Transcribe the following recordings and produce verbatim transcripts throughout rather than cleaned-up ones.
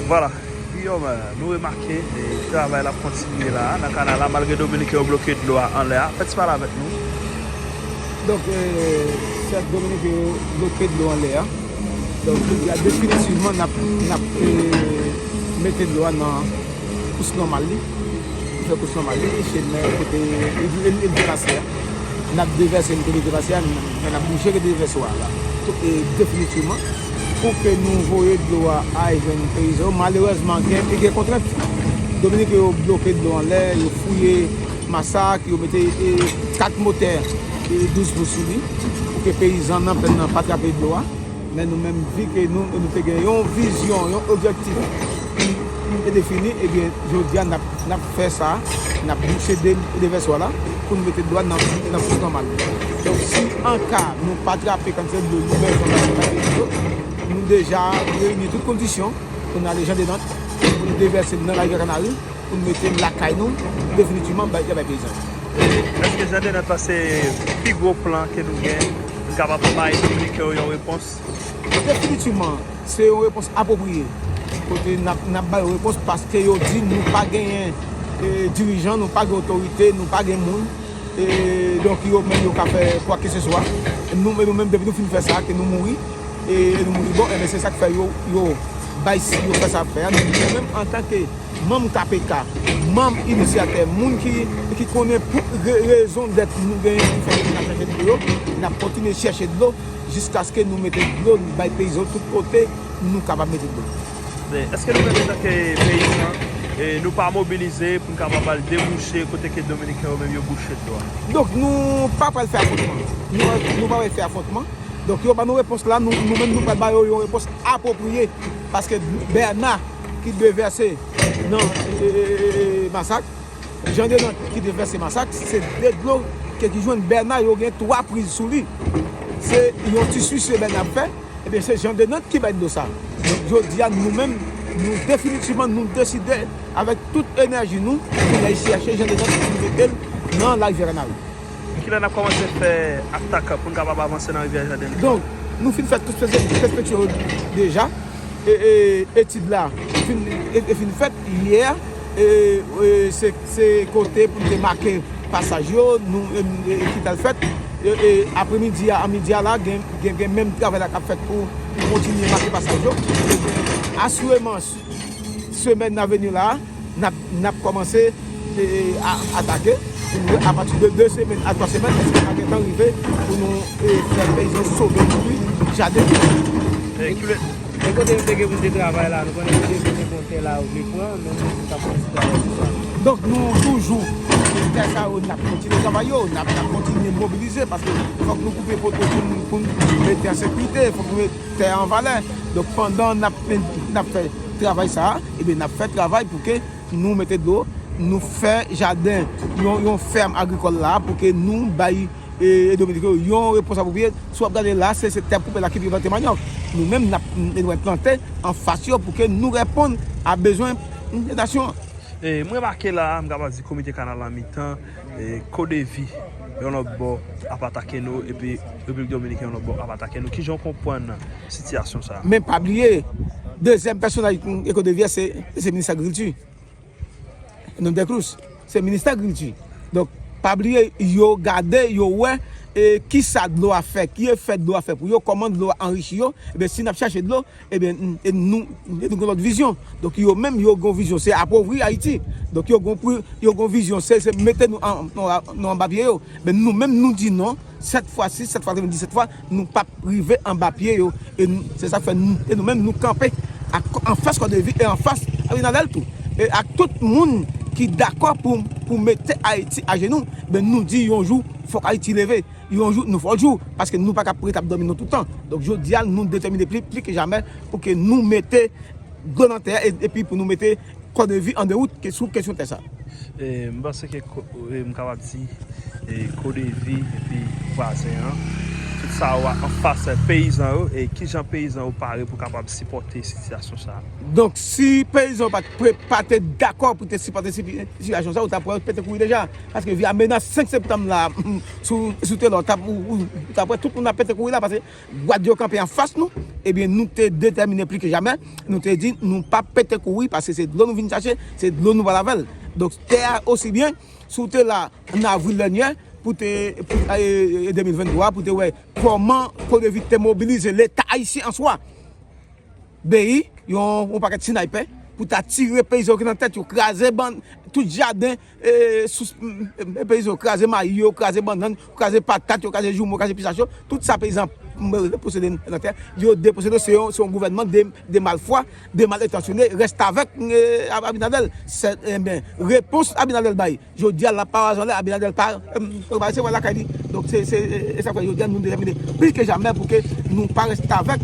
Vwala, Guillaume, nou remake, e, travay la ap kontinye la, nan kanal la, malgre Dominiken yo bloke dlo a anlè a. Fè ti pale avèk nou. Donk, e, sèt Dominiken yo bloke dlo anlè a. Donk, jodi a, definitivman, n ap, n ap, e, mete dlo a nan kous nòmal li. Li fè kous nòmal li, chemen kote li, li, li, li pase a. N ap devèse l kote li te pase a, n, n ap bouche kote devèswa a la. Tou, e, definitivman, pou ke nou voye dlo a al jwenn peyizan yo. Malerèzman, gen, gen kontrent. Dominiken yo bloke dlo anlè, yo fouye masak, yo mete, e, kat motè, e, douz pou sou li, pou ke peyizan nan plèn nan pa trape dlo a. Men nou menm, vi ke nou, nou te gen yon vizyon, yon objektif ki, ki te defini, ebyen, jodi a, n ap, n ap fè sa, n ap bouche de, devèswa la, pou nou mete dlo a nan, nan kous nòmal. Donk, si an ka nou pa trape kantite dlo nou bezwen nan kantite dlo, nou deja reyini tout kondisyon pou n ale Jan de Nant, pou nou devèse nan larivyè Kanari, pou n mete l lakay nou, definitivman, bay, bay peyizan yo. Èske Jan de Nant la se pi gwo plan ke nou gen, pou n kapab bay Dominiken yo yon repons? Definitivman, se yon repons apwopriye. Kote n ap, n ap ba yo repons paske yo di nou pa genyen, e, dirijan, nou pa gen otorite, nou pa gen moun. E, donk, yo menm yo ka fè kwa ke se swa. Nou, nou menm, depi nou fin fè sa, ke nou mouri, e, e nou mouri bon, ebyen, se sa k fè yo, yo bay, yo fè sa ap fè a. Nou menm, antanke manm K P K, manm inisyatè, moun ki, ki konnen pou re-, rezon dèt nou genyen ki fè ke n ap chèche dlo yo, n ap kontinye chèche dlo jiskaske nou mete dlo, nou bay peyizan tout kote nou kapab mete dlo. Men, èske nou menm, antanke peyizan, e, nou pa mobilize pou n kapab al debouche kote ke Dominiken yo menm yo bouche dlo a? Donk, nou pa pral fè afwontman. Nou, nou pa pral fè afwontman. Donk, yo ban nou repons la, nou, nou menm nou pral ba yo yon repons apwopriye. Paske Bèna ki devèse nan, e, e, e, e, Masak, Jan de Nant ki devèse Masak, se de dlo ke ki jwenn Bèna, yo gen twa priz sou li. Se yon ti sise Bèna ap fè, ebyen se Jan de Nant ki bay dlo sa. Donk, jodi a, nou menm, nou definitivman, nou deside avèk tout enèji nou pou n al chèche Jan de Nant pou n mete l nan larivyè Kanari. Kilè n ap kòmanse fè atak pou n kapab avanse nan rivyè Jaden? Donk, nou fin fè tout pèspektiv yo deja. E, e, etid la fin, e, e fin fèt yè. E, e, se, se kote pou n te make pasaj yo, nou, e, e, ki t al fèt. E, e, apremidi a, an midi a la, gen, gen, gen menm travay la k ap fèt pou, pou kontinye make pasaj yo. Asireman, semèn nan vini la, n ap, n ap kòmanse, e, e, a, atake. Pou nou, apati de de semèn a twa semèn, èske n a gentan rive pou nou, e, fè peyizan sove tout jaden? E, ki lè? E kote nou te gen pou n te travay la, nou konnen kote nou te gen pou n tè la, yo vle pran, men nou, nou t ap fè ti travay sou sa. Donk, nou toujou, tè sa yo, n ap kontinye travay yo, n ap, n ap kontinye mobilize, paske fòk nou koupe poto pou n, pou n mete an sekirite, fòk nou mete tè an valè. Donk, pandan n ap, n ap fè travay sa a, ebyen, n ap fè travay pou ke nou mete dlo, nou fè jaden, yon, yon fèm agrikòl la, pou ke nou bay, e, e Dominiken yo yon repons apwopriye. Si w ap gade la, se, se tè koupe la ki pou plante manyòk. Nou menm, n ap, nou dwe plante anfas yo pou ke nou reponn a bezwen nasyon an. E, m remake la, m kapab di Komite Kanal Mitan, e, Kodevi, yon lòt bò, ap atake nou, epi Repiblik Dominiken, yon lòt bò, ap atake nou. Kijan w konprann sitiyasyon sa a? Men pa bliye, dezyèm pèsonaj, e, Kodevi a, se, se minis agrikilti. Nonm de Cruz, se minis agrikilti. Donk, pa bliye, yo gade, yo wè, e, kisa dlo a fè, ki efè dlo a fè pou yo, kòman dlo a anrichi yo. Ebyen, si n ap chache dlo, ebyen, n, e nou, e nou gen lòt vizyon. Donk, yo menm, yo gen vizyon, se apovri Ayiti. Donk, yo gen pri-, yo gen vizyon, se, se mete nou an, nou, nou anba pye yo. Men nou menm, nou di non, sèt fwa sis, sèt fwa katrevenndisèt fwa, nou p ap rive anba pye yo. E n-, se sa k fè nou, e nou menm, nou kanpe ak, anfas Kodevi e anfas Arenadel tou. E ak tout moun ki dakò pou, pou mete Ayiti ajenou, ben, nou di yon jou, fòk Ayiti leve. Yon jou, nou fè yon jou, paske nou pa ka ret ap dòmi non tout tan. Donk, jodi a, nou detèmine pli, pli ke jamè pou ke nou mete dlo nan tè a, e, epi pou nou mete Kodevi an dewout ke, sou kesyon tè sa. E, m panse ke ko-, e, m kapab di, e, Kodevi epi vwazen an, tout Sa yo a anfas peyizan yo, e kijan peyizan yo pare pou kapab sipòte sitiyasyon sa a? Donk, si peyizan yo pa t pre, pa te dakò pou te sipòte sipi- sitiyasyon sa, ou t ap wè yo pete kouri deja. Paske via menas senk septanm la, si w, si w te la, ou t ap, ou, ou, ou t ap wè tout moun ap pete kouri la, paske gad yo kanpe anfas nou, ebyen, nou te detèmine pli ke jamè, nou te di, nou p ap pete kouri, paske se dlo nou vin chache, se dlo nou pral avè l. Donk, tè a osi byen, si w te la, an avril dènye, pou te, pou, e, e, de mil venntwa, pou te wè kòman Codevite te mobilize Leta ayisyen an swa, beyi, yon, yon pakèt snaypè, pou ta tire peyizan yo ki nan tèt yo, kraze bann, tout jaden, e, sou, e, peyizan yo, kraze mayi yo, kraze bannann, kraze patat yo, kraze joumo, kraze pistach yo, tout sa peyizan, e, posede nan tè, yo deposede, se yon, se yon gouvènman de, de malfwa, de malentansyone, restavèk, e, Abinader. Se, e, ben, repons Abinader bay. Jodi a, l ap pawaz anlè, Abinader pa, pa resevwa l lakay li. Donk, se, se, e sa k fè jodi a, nou detèmine plis ke jamè pou ke nou pa restavèk,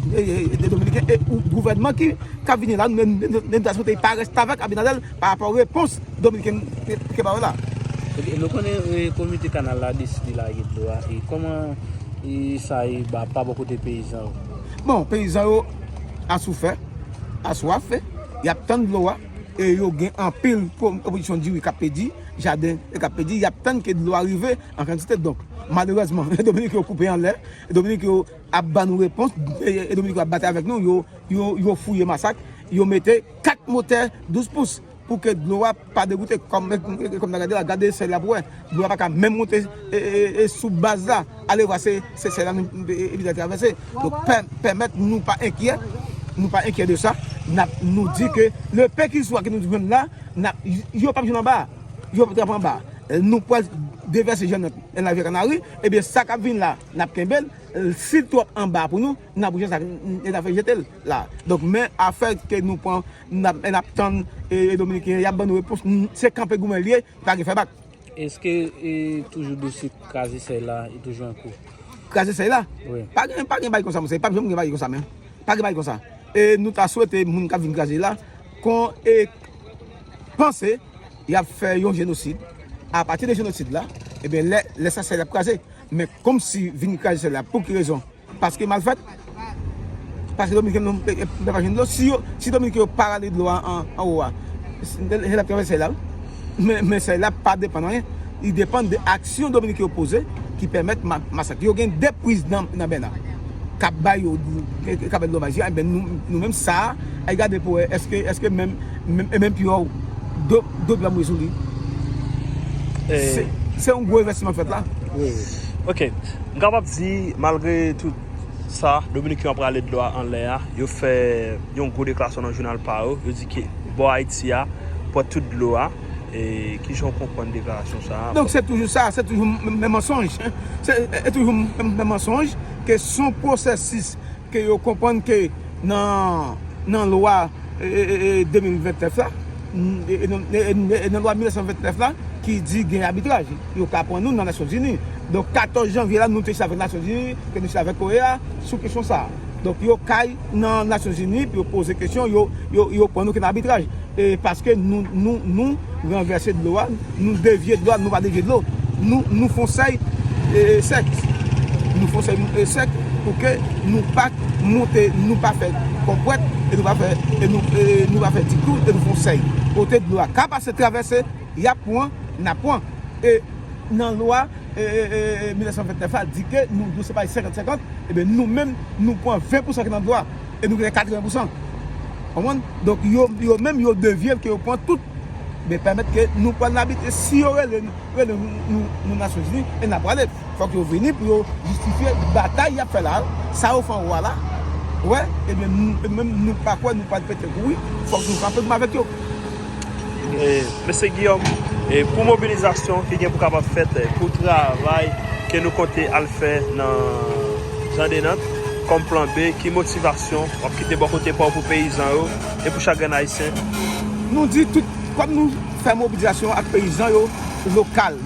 e, e, e, Dominiken e ou gouvènman ki, k ap vini la, nou, nou, nou, nou ta swete pa restavèk Abinader pa rapò repons Dominiken ke, ke ba yo la. Ok, nou konnen, e, komite kanal la deside lage dlo a. E kòman, e, sa ye ba, pa bò kote peyizan yo? Bon, peyizan yo asoufè, aswaf, y ap tann dlo a, e yo gen anpil pwodisyon diri k ap pèdi, jaden k ap pèdi, y ap tann ke dlo a rive an kantite. Donk, malerèzman, Dominiken yo koupe anlè, Dominiken yo ap ban nou repons, e, e Dominiken yo ap batay avèk nou, yo, yo, yo fouye Masak, yo mete kat motè douz pous pou ke dlo a pa degoute, kòm, kòm n a gade la, gade sèy la pou wè. Dlo a pa ka menm monte, e, e, e, sou baz la. Ale vwa se, se sèy la nou, e, e, evite travèse. Donk, pè, pèmèt nou pa enkyè, nou pa enkyè de sa. N ap, nou di ke le pe ki swa ke nou jwenn la, n ap, yo p ap jwenn anba. Yo p ap anba. Nou pral devèse Jannot, Lavyakanari, ebyen, sa k ap vin la, n ap kenbe l. Si l twòp anba pou nou, n ap bouje sa, n ap fè jete l la. Donk, men afè ke nou pran, n ap, n ap tann, e, e Dominiken, y ap ban nou repons, n, se kanpe goumen l ye, pa gen fè bak. Èske, e, toujou dosye kraze sèy la, e toujou an kou? Kraze sèy la? Wi. Pa gen, pa gen bagay konsa, monchè. Pa janm gen bagay konsa, men. Pa gen bagay konsa. E nou ta swete moun k ap vin kraze la, kon, e, panse y ap fè yon jenosid. Apati de jenosid la, ebyen, lè, lè sa sèy la ap kraze. Men kòmsi vin kraze sèy la, pou ki rezon? Paske mal fèt? Paske Dominiken nou, e, e, pa jwenn dlo. Si yo, si Dominiken yo pa rale dlo a an, anwo a, se l ap travèse sèy la, wi. Men, men sèy la pa depann anyen. Li depann de aksyon Dominiken yo poze ki pèmèt ma, Masak. Yo gen de priz nan, nan Bèna k ap bay yo, k ap bay dlo bay yo. Ebyen, nou, nou menm sa a, ay gade pou wè, èske, èske menm, menm, e menm pi wè, do, do dlo a mouri sou li. Se, se yon gwo envèstiman k fèt la. Wi, wi. Ok. M kapab di, malgre tout sa, Dominiken yo ap rale dlo a anlè a, yo fè yon gwo deklarasyon nan jounal pa yo, yo di ke bò Ayiti a pran tout dlo a. E kijan w konprann deklarasyon sa a? Donk, se toujou sa, se toujou menm mansonj. Se, e toujou menm mansonj ke se yon pwosesis ke yo konprann ke nan, nan lwa, e, e, e, de mil vennèf la, e, e, e, e, e nan lwa mil nèf san vennèf la, ki di gen abitraj. Yo ka pran nou nan Nasyonzini. Donk, katòz janvye la, nou te chita avèk Nasyonzini, ke nou chita avèk OEA, sou kesyon sa a. Donk, yo kay nan Nasyonzini pou yo poze kesyon, yo, yo, yo pran nou ke nan abitraj. E paske nou, nou, nou ranvèse dlo a, nou devye dlo a, nou pa devye dlo. Nou, nou fè yon sèy, e, sèk. Nou fè yon sèy, e, sèk pou ke nou pa monte, nou pa fè kòpwèt, e nou pa fè, e nou, e nou pa fè dikou, e nou fè yon sèy. Kote dlo a ka pase travèse, y ap pran, n ap pran. E nan lwa, e, e, e, e, mil nèf san vennèf la di ke nou dwe separe senkant senkant, ebyen nou menm, nou pran ven pousan ki nan dlo a, e nou genyen katreven pousan. Konprann? Donk, yo, yo menm, yo devye l ke yo pran tout. Men pèmèt ke nou pran labit, e si yo rele, rele nou, nou, nou Nasyonzini, e n ap prale. Fòk yo vini pou yo jistifye batay y ap fè la, sa yo fè anwo a la. Ou wè? Ebyen, nou, nou menm, nou pa kwè, nou pral pete kouri. Fòk nou kanpe goumen avèk yo. E, mesye Guillaume, e pou mobilizasyon ki gen pou kapab fèt, e pou travay ke nou konte al fè nan Jan de Nant, kòm plan B, ki motivasyon w ap kite bò kote pa w pou peyizan yo e pou chak grenn ayisyen? Nou di tout, kòm nou fè mobilizasyon ak peyizan yo lokal,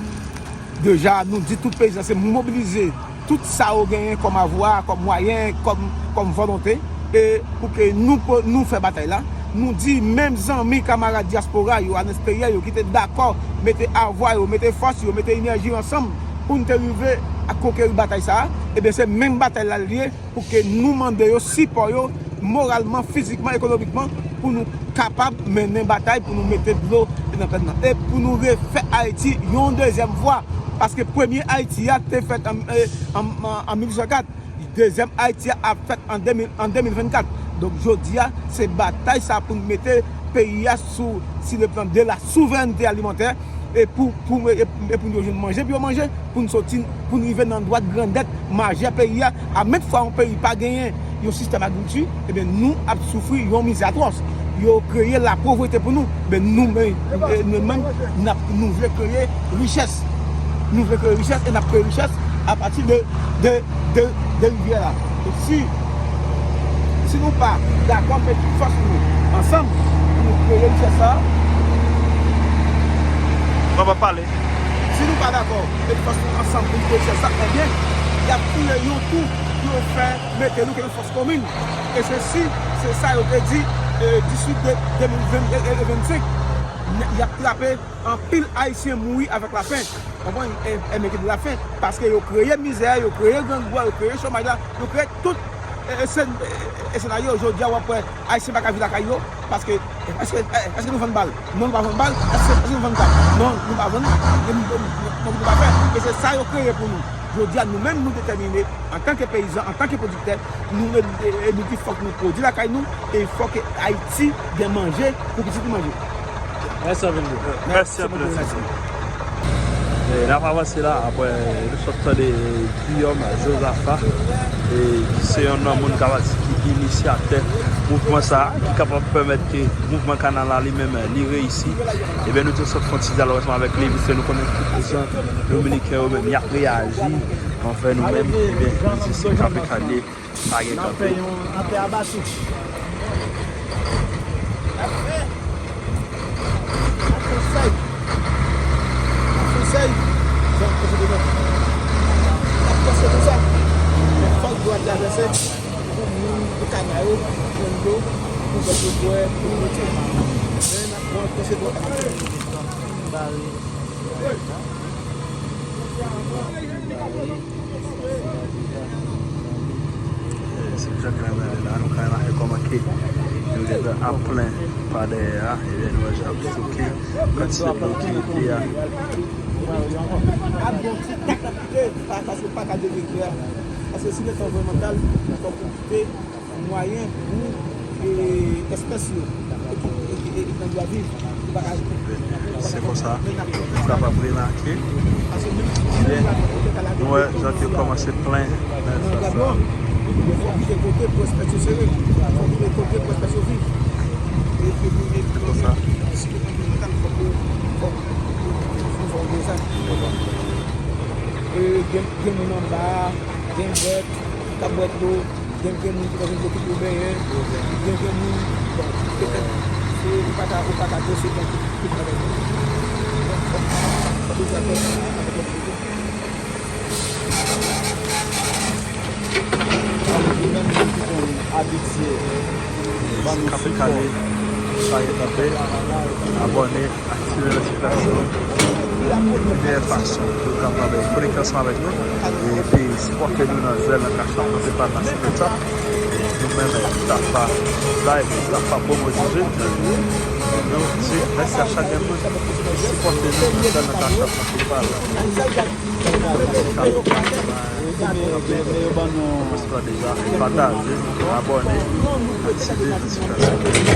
deja, nou di tout peyizan se mobilize tout sa yo genyen kòm avwa, kòm mwayen, kòm, kòm volonte, e pou ke nou, nou fè batay la. Nou di menm zanmi, kamarad dyaspora yo, an eksteryè yo, ki te dakò mete avwa yo, mete fòs yo, mete enèji yo ansanm pou n te rive a konkeri batay sa a, ebyen, se menm batay la l ye pou ke nou mande yo sipò yo moralman, fizikman, ekonomikman, pou nou kapab mennen batay, pou nou mete dlo nan pèn nan. E pou nou refè Ayiti yon dezyèm fwa. Paske premye Ayiti a te fèt an, e, an, an, an mil uit san kat. Dezyèm Ayiti a ap fèt an de mil, an de mil vennkat. Donk, jodi a, se batay sa pou n mete peyi a sou, si le plan de la souverènte alimantè, e pou, pou, e, e pou nou jwenn manje, pou yo manje, pou n soti, pou n rive nan dwa grandèt majè peyi a. A menm fwa yon peyi pa genyen yon sistèm agrikilti, ebyen, nou ap soufri yon mizè atwòs. Yo kreye lapovrete pou nou, men nou menm, e, nou menm, n ap, nou vle kreye richès. Nou vle kreye richès e n ap kreye richès apati de, de, de, de rivyè la. E si, si nou pa dakò met fòs nou ansanm pou nou kreye richès sa a, Papa pale. Si nou pa dakò met fòs nou ansanm pou nou kreye richès sa, ebyen, y ap tire yon tou pou yo fè mete nou ke yon fòs komin. E se si, se sa yo te di, e, dizuit de, de mil ven, e, e, vennsenk. Y ap trape anpil Ayisyen mouri avèk lafen. Konprann? E, e men ki di lafen. Paske yo kreye mizè, yo kreye grangou a, yo kreye chomaj la, yo kreye tout, e, e, sen-, e, e senaryo. Jodi a, w ap wè Ayisyen pa ka viv lakay yo, paske, èske, èske nou vann bal? Non, nou pa vann bal. Èske, èske nou vann zam? Non, nou pa vann. E nou, nou, nou, nou pa fè. E se sa yo kreye pou nou. Jodi a, nou menm, nou detèmine, antanke peyizan, antanke pwodiktè, nou, e, e, nou di fòk nou pwodui lakay nou, e fòk Ayiti gen manje pou pitit li manje. Mèsi anpil. Mèsi anpil. E, n ap avanse la, apre nou sot tande Guillaume Josaphat, e, ki se yon nan moun k ap di ki inisyatè mouvman sa a, ki kapab pèmèt ke mouvman kanal la li menm li reyisi. Ebyen, nou te sot fè yon ti dyalòg ansanm avèk li, piske nou konnen tout jan Dominiken yo menm, y ap reyaji. Anfen, nou menm, ebyen, nou di se kanpe kanpe, pa gen kanpe. N ap fè yon, n ap fè abati. N ap fè. N ap fè sèy. N ap fè sèy. Jan nou te fè devan. N ap panse konsa. Men fòk dlo a travèse pou moun, pou kana yo jwenn dlo, pou zòt yo bwè, pou yo mete. Men n ap panse dlo a. Se jan ke n ap gade la, nou ka remake kòman ke yo deja ap plen pa dèyè a, ebyen, nou wè jan ap stoke kantite dlo ki rete a. Ap gon ti tak ap kite, pa, paske pa ka devire a. Paske si letan vrèman kal, fòk ou kite mwayen pou, e, espès yo, e ki, e ki, e ki nan dwa viv, ki pa ka. Se konsa, nou kapab remake, ebyen, nou wè jan ke yo kòmanse plen nan espas la. Fò kite kote pou espès yo sere, fò kite kote pou espès yo viv. E, e, e, e, se konsa. Si yo kontinye tan, fòk yo, fòk yo, fòk yo fè yon dezas. E, gen, gen moun anba, gen bèt, k ap bwè dlo, gen, gen moun ki pa vin pou tout yo benyen, gen, gen moun, bon, petèt, se, ou pa ka, ou pa ka dwese tan tout, tout bagay. Donk, fòk, fòk, fòk yo fè sa avèk yon Abitye ban nou sipò. Kanpe kale, pa gen kanpe, abòne, aktive notifikasyon. Meyè fason pou w kapab konekte ansanm avèk nou epi sipòte nou nan zèl nan Cash App, nou se pa nan Super Chat. Nou menm, Tafa Live, Tafa Promo T V. Nou di mèsi a chak grenn moun ki sipòte nou nan zèl nan Cash App, nan PayPal. Pataje, abòne, aktive notifikasyon.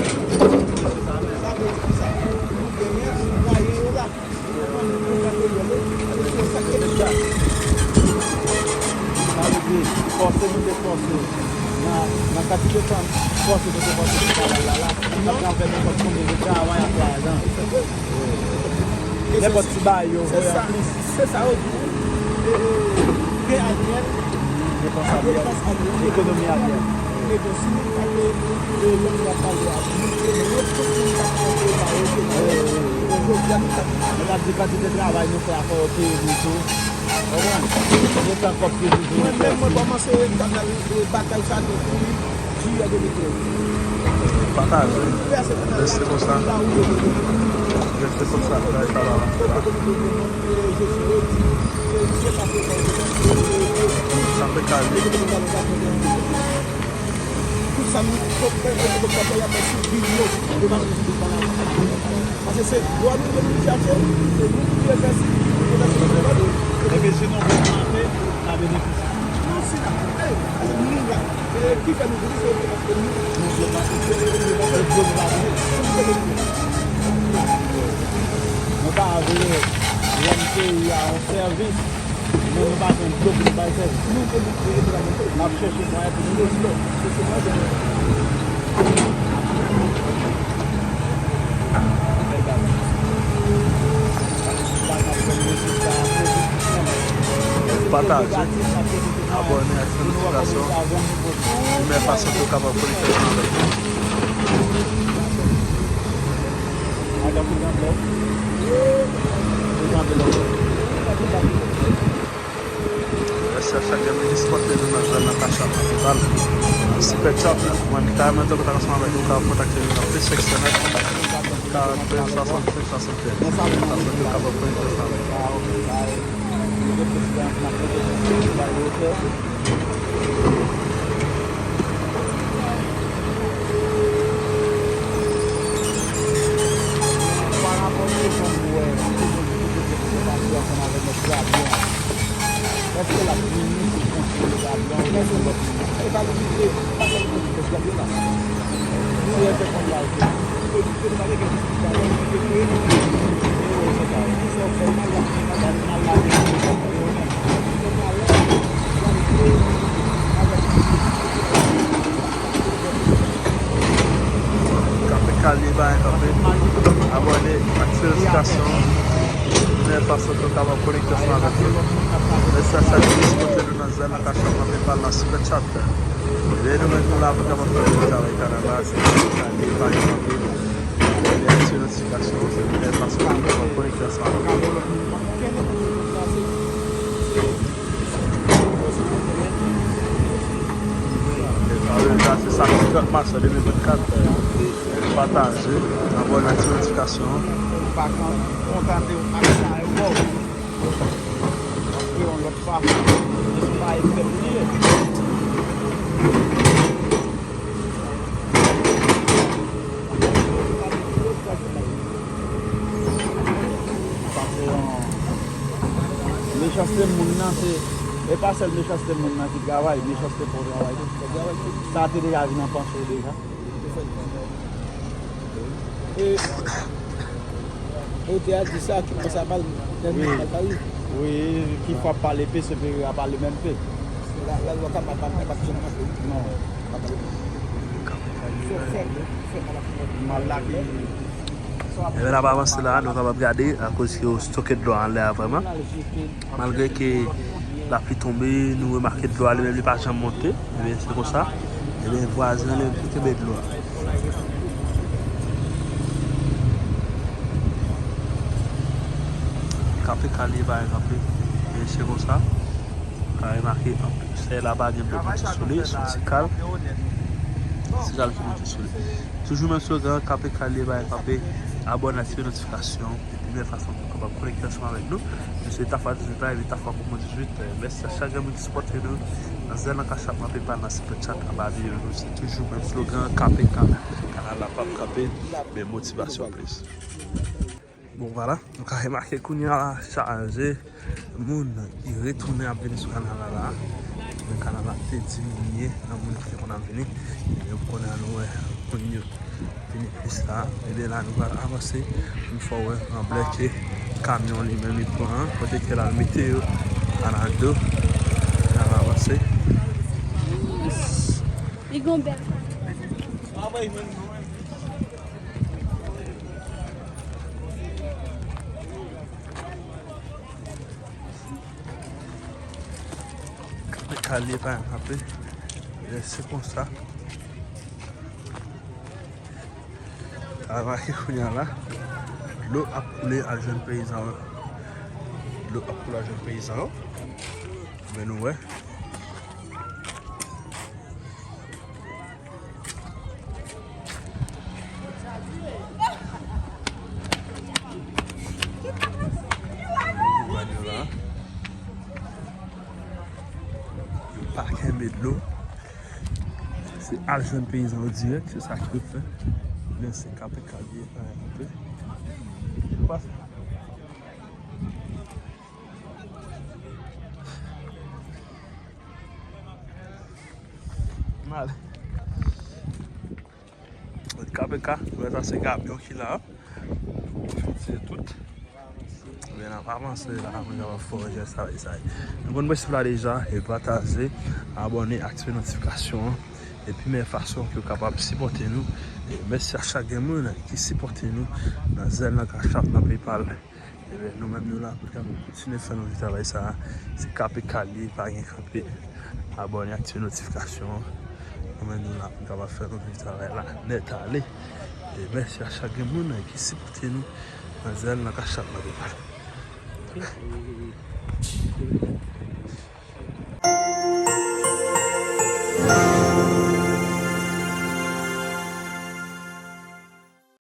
Fòse nou te fòse nan, nan kantite tan fòse nou te fòse pou travay la la, n ap travay nenpòt konbyen de travay ap fè ajan. Nenpòt ti bagay yo voye an plis. Se sa yo di. E, e, depans anyèl, depans anyèl, ekonomi anyèl. Ebyen, si nou pa te, e, lòt moun ap pale a, nou te, nou tout moun t ap pale ba yo, se ba yo. Bon, jodi a, nou t ap, nou t ap di kantite travay nou fè a, fò yo peye nou tou. Konprann? Konbyen tan kòb ki toujou. Mwen menm, mwen kòmanse kanal, e, batay sa depi jiyè de mil trèz. Pataje. Mèsi konsa. Se konsa, sa e pa la. Sa fè kale. Tout sa nou, tout sa nou, tout sa nou, tout sa nou, tout sa nou, Paske se dwa nou de nou chache, se nou ki dwe fè si, pou fè si nou fè nou. Ebyen, si nou vle mache, n a benefisye. Nou si n ap, ey, paske nou la. E ki fè nou vini, se paske nou, nou vle mache, se nou vle mache, se nou vle mache. Nou pa vle rann peyi a yon sèvis. Men nou pa jwenn dlo pou nou bay sèvis. N ap chèche mwayen pou nou jwenn dlo. Pataje, abòne, aktive notifikasyon. Yon fason pou w kapab konekte ansanm avèk nou. Mèsi a chak grenn moun ki sipòte nou nan zòn nan, Cash App nan, PayPal, nan Super Chat. Mwen, m ta renmen tou kontak ansanm avèk nou, w ka kontakte nou nan plis senk san nèf, karant trèz, swasannsenk, swasanntrèz. Fason nou kapab konekte ansanm avèk nou. Pa rapò se jan nou wè, nou te gen difikilte pou nou pase ansanm avèk nèg Gabyen an. Èske l ap vini pou kontwole Gabyen an oubyen se lòt moun? E pa li ki vle pase pou kontwole Gabyen la. Se efè konn la oke. Pou nou pa te gen diskisyon avè l, nou te kreye nou. E yo se sa. Pou sa w fè mal la, mal la, mal la, Kanpe, kalye, bay kanpe. Abòne, aktive notifikasyon. Mèt fason pou w kapab konekte ansanm avèk nou. Mèsi a chak moun ki sipòte nou nan zòn nan, Cash App nan, PayPal nan, Super Chat. Ebyen, nou menm nou la pou n kapab fè travay kanal la, se kanpe, kalye, bay kanpe. Ebyen, aktive notifikasyon, se mèt fason pou w kapab konekte ansanm avèk nou. E pa bliye sa, se samdi trant mas de mil vennkat, pataje, abòne, aktive notifikasyon. Pa kontante w ak sa yo ba w. Paske yon lòt fason, se pa e pèp li ye. Sa se yon mechanste moun nan, se, e pa sèl mechanste moun nan ki travay, mechanste pa w travay tou. Sa te deja vin an panse w deja. E, e te a di sa ki panse a mal, wi, mal pale. Wi, ki fwa pale pe, se pe a pale menm pe. La, la lwa ka pa, pa, pa, pa janm mache. Non. Mal la ki. Ebyen, n ap avanse la, nou kapab gade, akoz ke yo stoke dlo a anlè a vrèman. Malgre ke lapli tonbe, nou remake dlo a, li menm, li pa janm monte. Ebyen, se konsa. Ebyen, vwazen an, li menm, ki kenbe dlo a. Kanpe, kalye, pa kanpe. Ebyen, se konsa. Ou ka remake, anpil, sèy la pa gen dlo piti sou li, se yon ti kal. Ti kal ki monte sou li. Toujou menm slogan, kanpe, kalye, pa kanpe. Abòne, aktive notifikasyon. Epi, menm fason pou w kapab konekte ansanm avèk nou. Nou se Tafwa dizwit la, epi Tafwa Komo dizwit. Mèsi a chak grenn moun ki sipòte nou. Nan zèl nan Cash App, nan PayPal, nan Super Chat, anba videyo nou. Se toujou menm slogan, kanpe, kanpe. Kanal la p ap kanpe, men motivasyon plis. Bon, vwala, nou ka remake kounye a la, chaje moun ki retounen ap vini sou kanal la la. Men kanal la te diminye nan moun ki te konn ap vini. Ebyen, kounye a nou wè moun yo vini plis la. Ebyen, la nou pral avanse. Yon fwa w wè anblè ke kamyon li menm li pran, kote ke l al mete yo, anado. N ap avanse. Li gon bèl. Kanpe, kalye, pa kanpe. E se konsa. Travay kounye a la. Dlo ap koule al jwenn peyizan yo. Dlo ap koule al jwenn peyizan yo. Men nou wè. Pa kenbe dlo. Se al jwenn peyizan yo dirèk, se sa ki dwe fè. Men se K P K li ye, pa kanpe. Mal. K P K, wè sa se kamyon ki la. Fè tout. Men n ap avanse la, mwen kapab fè yon jès avèk sa. Nou konn prensip la deja, e pataje, abòne, aktive notifikasyon an. Epi men fason ke w kapab sipòte nou. E mèsi a chak gen moun ki sipòte nou nan Zelle, nan Cash App, nan PayPal. Ebyen, nou menm nou la pou n kapab kontinye fè nou travay sa a. Se K P K li, pa gen kanpe. Abòne, aktive notifikasyon an. Nou menm nou la pou n kapab fè nou travay la nèt ale. E mèsi a chak gen moun ki sipòte nou nan Zelle, nan Cash App, nan PayPal.